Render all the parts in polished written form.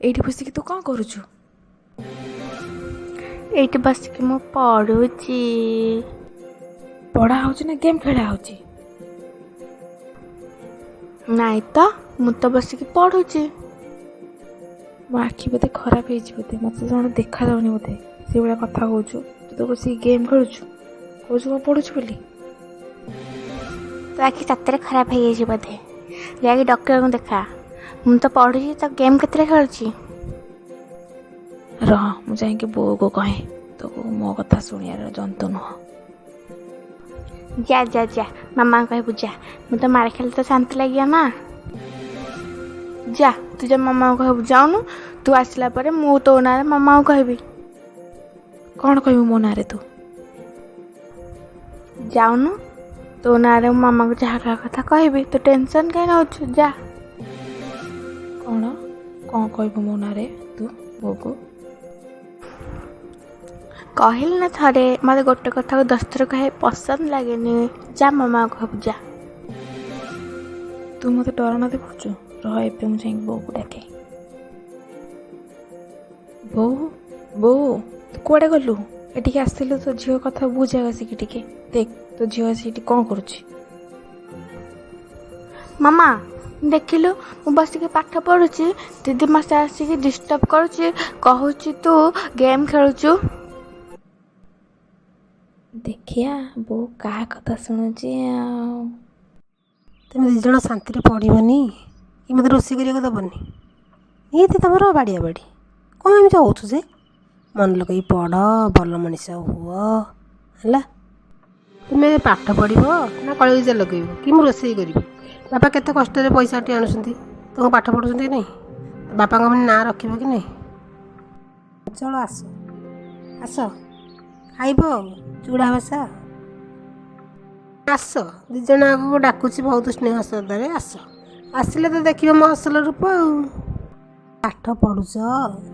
ଏଇଠି ବସିକି ତୁ କ'ଣ କରୁଛୁ? ଏଇଠି ବସିକି ମୁଁ ପଢ଼ୁଛି। ପଢ଼ା ହେଉଛି ନା ଗେମ୍ ଖେଳା ହେଉଛି? ନାଇଁ ତ, ମୁଁ ତ ବସିକି ପଢ଼ୁଛି। ମୋ ଆଖି ବୋଧେ ଖରାପ ହେଇଛି ବୋଧେ, ମୋତେ ଜଣେ ଦେଖାଯାଉନି ବୋଧେ। ସେଇଭଳିଆ କଥା କହୁଛୁ। ତୁ ତ ବସିକି ଗେମ୍ ଖେଳୁଛୁ, କହୁଛୁ କ'ଣ ପଢ଼ୁଛୁ ବୋଲି। ତୋ ଆଖି ସତରେ ଖରାପ ହେଇଯାଇଛି ବୋଧେ, ଯାଇକି ଡକ୍ଟରଙ୍କୁ ଦେଖା। ମୁଁ ତ ପଢ଼ୁଛି, ତ ଗେମ୍ କେତେବେଳେ ଖେଳୁଛି? ରହ, ମୁଁ ଯାଇକି ବୋଉକୁ କହେ। ତୁ ମୋ କଥା ଶୁଣିବାର ଜନ୍ତୁ ନୁହଁ। ଯା ଯା ଯା, ମାମାଙ୍କୁ କହିବୁ ଯା। ମୁଁ ତ ମାଡ଼ ଖାଇଲେ ତ ଶାନ୍ତି ଲାଗିବ ନା। ଯା, ତୁ ଯା ମାମାଙ୍କୁ କହିବୁ, ଯାଉନୁ। ତୁ ଆସିଲା ପରେ ମୁଁ ତୋ ନାଁରେ ମାମାଙ୍କୁ କହିବି। କ'ଣ କହିବୁ ମୋ ନାଁରେ ତୁ? ଯାଉନୁ, ତୋ ନାଁରେ ମୁଁ ମାମାଙ୍କୁ ଯାହା କହିବା କଥା କହିବି। ତୁ ଟେନସନ୍ କାହିଁ ନେଉଛୁ, ଯା। କ'ଣ କ'ଣ କହିବୁ ମୋ ନାଁରେ ତୁ ବୋଉକୁ? କହିଲି ନା ଥରେ, ମୋତେ ଗୋଟେ କଥାକୁ 10 ଥର କହିବା ପସନ୍ଦ ଲାଗେନି। ଯା, ମାମାଙ୍କୁ କହିବୁ ଯା। ତୁ ମୋତେ ଡର ଦେଖାଉଛୁ? ରହ, ଏବେ ମୁଁ ଯାଇକି ବୋଉକୁ ଡାକେ। ବୋଉ, ବୋଉ, ତୁ କୁଆଡ଼େ ଗଲୁ? ଏଠିକି ଆସିଲୁ, ତୋ ଝିଅ କଥା ବୁଝ ଆସିକି ଟିକେ। ଦେଖ, ତୋ ଝିଅ ଆସିକି ଏଠି କ'ଣ କରୁଛି। ମାମା, ଦେଖିଲୁ, ମୁଁ ବସିକି ପାଠ ପଢ଼ୁଛି, ଦିଦି ମାସେ ଆସିକି ଡିଷ୍ଟର୍ବ କରୁଛି, କହୁଛି ତୁ ଗେମ୍ ଖେଳୁଛୁ। ଦେଖିଆ ବୋଉ କାହା କଥା ଶୁଣୁଛି ଆଉ। ତୁମେ ଦୁଇ ଜଣ ଶାନ୍ତିରେ ପଢ଼ିବନି କି ମୋତେ ରୋଷେଇ କରିବାକୁ ଦେବନି? ନିହାତି ତୁମର ବାଡ଼ିଆ ବାଡ଼ି କ'ଣ ଏମିତି ହେଉଛୁ ଯେ? ମନ ଲଗାଇ ପଢ଼, ଭଲ ମଣିଷ ହୁଅ, ହେଲା? ତୁମେ ପାଠ ପଢ଼ିବ ନା କଳିଗଜା ଲଗାଇବ କି ମୁଁ ରୋଷେଇ କରିବି? ବାପା କେତେ କଷ୍ଟରେ ପଇସାଟି ଆଣୁଛନ୍ତି, ତୁମକୁ ପାଠ ପଢ଼ୁଛନ୍ତି କି ନାହିଁ? ବାପାଙ୍କ ମାନେ ନାଁ ରଖିବ କି ନାହିଁ? ଚଳ, ଆସ ଆସ, ଖାଇବ ଚୁଡ଼ା ବସା। ଆସ, ଦୁଇ ଜଣ ଆଗକୁ ଡାକୁଛି ବହୁତ ସ୍ନେହ ଶ୍ରଦ୍ଧାରେ, ଆସ। ଆସିଲେ ତ ଦେଖିବ ମୋ ଅସଲ ରୂପ। ଆଉ ପାଠ ପଢ଼ୁଛ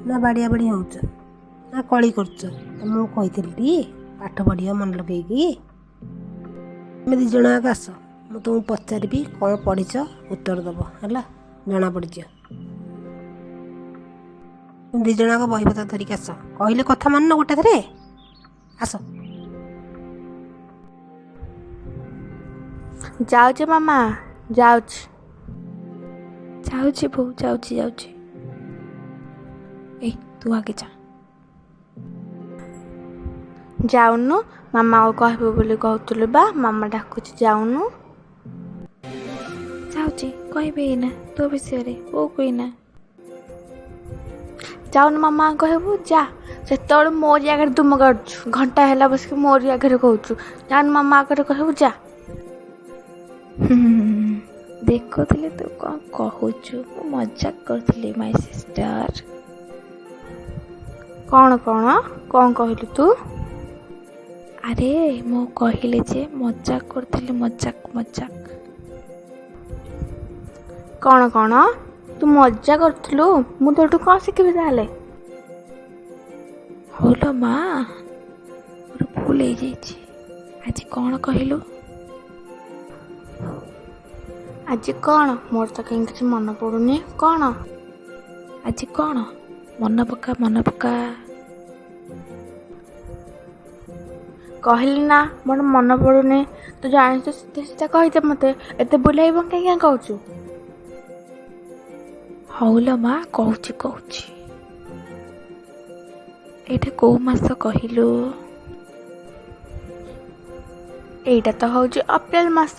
ନା ବାଡ଼ିଆ ବାଡ଼ି ହେଉଛ ନା କଳି କରୁଛ? ମୁଁ କହିଥିଲି ଟି ପାଠ ପଢ଼ିବ ମନ ଲଗେଇକି। ତୁମେ ଦୁଇ ଜଣ ଆଗ ଆସ, ମୁଁ ତୁମକୁ ପଚାରିବି କ'ଣ ପଢ଼ିଛ, ଉତ୍ତର ଦେବ, ହେଲା? ଜଣା ପଡ଼ିଯିବ। ଦୁଇ ଜଣ ଆଗ ବହିପତ୍ର ଧରିକି ଆସ। କହିଲେ କଥା ମାନୁନ ଗୋଟେ ଥରେ, ଆସ। ଯାଉଛି ମାମା, ଯାଉଛି। ଯାଉଛି ବୋଉ, ଯାଉଛି ଯାଉଛି। ଏଇ, ତୁ ଆଗେ ଯା। ଯାଉନୁ, ମାମାକୁ କହିବୁ ବୋଲି କହୁଥିଲୁ ବା। ମାମା ଡାକୁଛି, ଯାଉନୁ। ଯାଉଛି, କହିବି ଏଇନା ତୋ ବିଷୟରେ ବୋଉକୁ ଏଇନା। ଯାଉନୁ, ମାମାଙ୍କୁ କହିବୁ ଯା। ସେତେବେଳେ ମୋରି ଆଗରେ ଦୁମ କାଟୁଛୁ, ଘଣ୍ଟା ହେଲା ବସିକି ମୋରି ଆଗରେ କହୁଛୁ। ଯାଉନୁ, ମାମା ଆଗରେ କହିବୁ ଯା। ଦେଖୁଥିଲି ତୁ କ'ଣ କହୁଛୁ। ମୁଁ ମଜାକ କରୁଥିଲି ମାଇ ସିଷ୍ଟର। କ'ଣ କ'ଣ କ'ଣ କହିଲୁ ତୁ? ଆରେ, ମୁଁ କହିଲି ଯେ ମଜାକ କରୁଥିଲି, ମଜାକ ମଜାକ। କ'ଣ କ'ଣ, ତୁ ମଜା କରୁଥିଲୁ? ମୁଁ ତୋଠୁ କ'ଣ ଶିଖିବି ତାହେଲେ? ହଉ ଲୋ ମା, ମୋର ଭୁଲ ହେଇଯାଇଛି। ଆଜି କ'ଣ କହିଲୁ? ଆଜି କ'ଣ? ମୋର ତ କାହିଁ କିଛି ମନେ ପଡ଼ୁନି, କ'ଣ? ଆଜି କ'ଣ? ମନେ ପକା, ମନେ ପକା। କହିଲି ନା ମୋର ମନେ ପଡ଼ୁନି। ତୁ ଜାଣିଛୁ, ସିଧା ସିଧା କହିଦେ ମୋତେ, ଏତେ ବୁଲେଇବ କାହିଁ କହୁଛୁ? ହଉ ଲୋ ମା, କହୁଛି କହୁଛି। ଏଇଟା କେଉଁ ମାସ କହିଲୁ? ଏଇଟା ତ ହେଉଛି ଅପ୍ରିଲ ମାସ।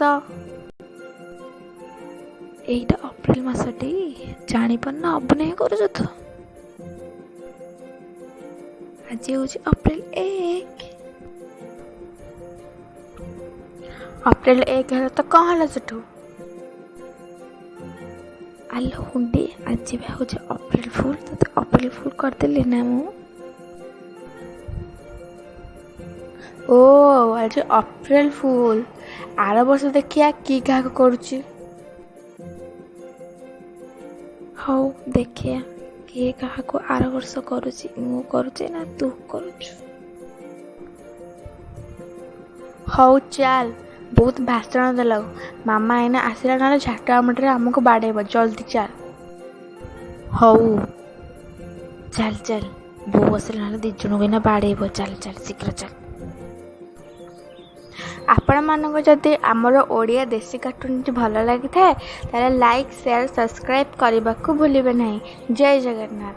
ଏଇଟା ଅପ୍ରିଲ ମାସଟି? ଜାଣିପାରୁନ, ଅଭିନୟ କରୁଛୁ ତୁ। ଆଜି ହେଉଛି ଅପ୍ରିଲ 1। ଅପ୍ରିଲ 1 ହେଲା ତ କ'ଣ ହେଲା ସେଠୁ? ଆଲୋ ହୁଣ୍ଡି, ଆଜି ବି ହେଉଛି ଅପ୍ରିଲ ଫୁଲ। ତୋତେ ଅପ୍ରିଲ ଫୁଲ କରିଦେଲି ନା ମୁଁ? ଓ, ଆଜି ଅପ୍ରିଲ ଫୁଲ। ଆର ବର୍ଷ ଦେଖିବା କି କାହାକୁ କରୁଛି। ହଉ, ଦେଖିବା କିଏ କାହାକୁ ଆର ବର୍ଷ କରୁଛି। ମୁଁ କରୁଛି ନା ତୁ କରୁଛୁ? ହଉ ଚାଲ, ବହୁତ ଭାଷଣ ଦେଲାଉ। ମାମା ଏଇନା ଆସିଲା, ନହେଲେ ଝାଟ ଆମଟିରେ ଆମକୁ ବାଡ଼େଇବ। ଜଲ୍ଦି ଚାଲ। ହଉ। ଚାଲ ଚାଲ, ବୋଉ ଆସିଲେ ନହେଲେ ଦୁଇ ଜଣଙ୍କୁ ଏଇନା ବାଡ଼େଇବ। ଚାଲ ଚାଲ, ଶୀଘ୍ର ଚାଲ। ଆପଣମାନଙ୍କୁ ଯଦି ଆମର ଓଡ଼ିଆ ଦେଶୀ କାର୍ଟୁନଟି ଭଲ ଲାଗିଥାଏ, ତାହେଲେ ଲାଇକ୍, ସେୟାର, ସବସ୍କ୍ରାଇବ୍ କରିବାକୁ ଭୁଲିବେ ନାହିଁ। ଜୟ ଜଗନ୍ନାଥ।